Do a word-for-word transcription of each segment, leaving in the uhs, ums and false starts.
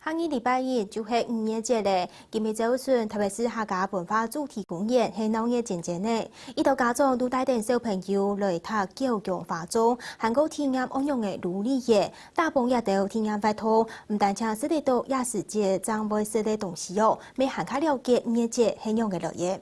下日禮拜一就係五月節咧，今晡日朝晨，特別係客家文化主題公園係鬧熱煎煎个，一兜家長都帶等小朋友來䌈九芎花種，還過體驗恁樣个努力耶。打幫這兜體驗活動，毋單淨食得到這時節正會食个東西哦，乜還較了解五月節係仰个來个。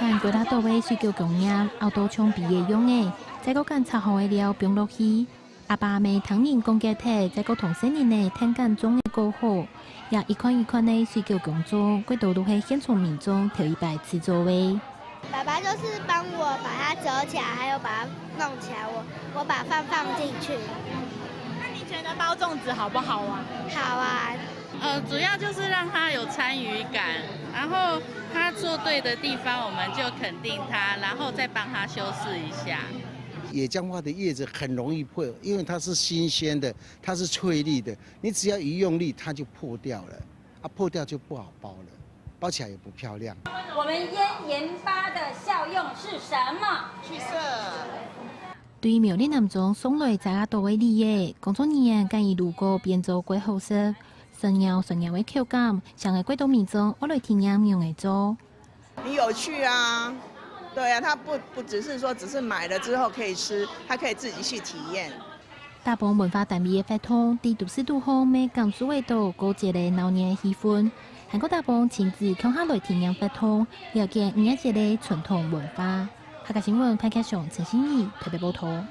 趕過大道个水狗公園，拗到像飛个樣仔，再過趕插好个料放落去。阿爸阿姆聽人講解忒，再過同細人仔聽講種个果好。這一款一款个水狗公種，幾多都係現場民眾頭一擺試做个。 爸爸就是幫我把它折起來，還有把它弄起來，我我把飯放進去。那你覺得包粽子好不好玩？好玩。呃，主要就是讓他有參與感，然後他做對的地方，我們就肯定他，然後再幫他修飾一下。野薑花的葉子很容易破，因為它是新鮮的，它是翠綠的，你只要一用力，它就破掉了。 啊，破掉就不好包了，包起來也不漂亮。我們醃鹽巴的效用是什麼？去色。對苗栗南庄送來遮个多个梨仔，工作人員趕佢滷過變做蓋好食，酸咬酸咬个口感，像係蓋多民眾愛來體驗仰仔做。很有趣啊。對啊，它不不只是說只是買了之後可以吃，它可以自己去體驗。 打幫文化單位个活動，在都市肚項乜感受會到過節个鬧熱氣氛，還過打幫親子共下來體驗活動，了解五月節个傳統文化。客家新聞潘啟祥、陳信怡特別報導。